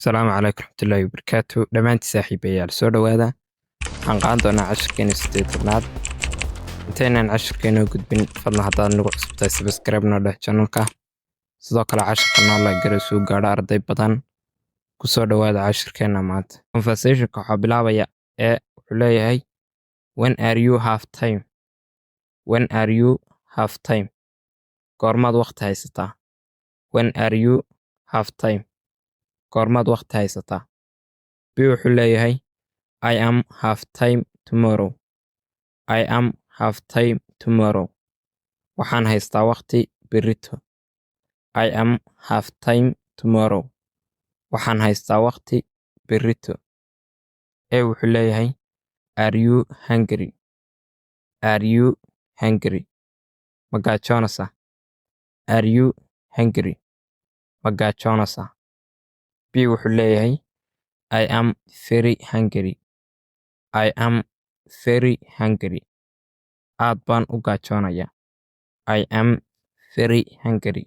Asalaamu calaykum raxmatullaahi wabarakaatu. Dhammaantii saaxiibayaal, soo dhowaada. Waxaan qaadan doonaa cashirkeena 18aad. Intaynaan cashirkeena u gudbin, fadlan haddaad nagu cusubtahay, subscribe noo dheh channelka. Sidoo kale cashirka noo like garee suu gaadho arday badan. Kusoo dhowaada cashirkeena maanta. Conversationka waxaa bilaabaya ee wuxuu leeyahay, "When are you have time?" "When are you have time?" Goormaad waqti haysataa? "When are you have time?" Goormaad waqti haysataa? B wuxuu leeyahay, "I am have time tomorrow." "I am have time tomorrow." Waxaan haystaa waqti berrito. "I am have time tomorrow." Waxaan haystaa waqti berrito. A wuxuu leeyahay, "Are you hungry?" "Are you hungry?" Ma gaajoonaysaa? "Are you hungry?" Ma gaajoonaysaa? B wuxuu leeyahay, "I am very hungry." "I am very hungry." Aad baan u gaajoonayaa. "I am very hungry."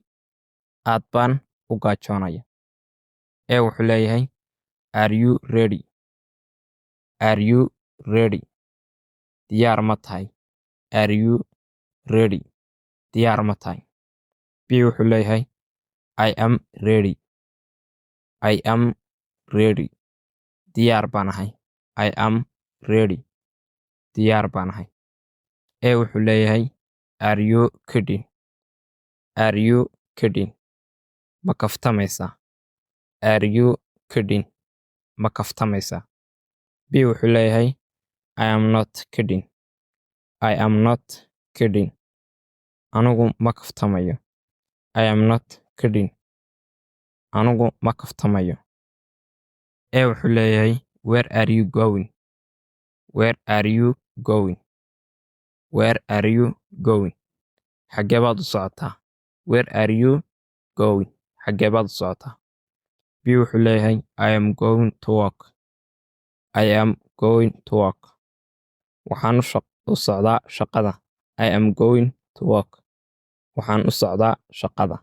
Aad baan u gaajoonayaa. A wuxuu leeyahay, "Are you ready?" "Are you ready?" Diyaar ma tahay? "Are you ready?" Diyaar ma tahay? B wuxuu leeyahay, "I am ready." "I am ready." Diyaar baan ahay. "I am ready." Diyaar baan ahay. A wuxuu leeyahay, "Are you kidding?" "Are you kidding?" Ma kaftamaysaa? "Are you kidding?" Ma kaftamaysaa? B wuxuu leeyahay, "I am not kidding." "I am not kidding." Anigu ma kaftamayo. "I am not kidding." Anigu ma kaftamayo. A wuxuu leeyahay, "Where are you going?" "Where are you going?" "Where are you going?" Xagee baad u socotaa? "Where are you going?" Xagee baad u socotaa? B wuxuu leeyahay, "I am going to work." "I am going to work." Waxaan u socdaa shaqada. "I am going to work." Waxaan u socdaa shaqada.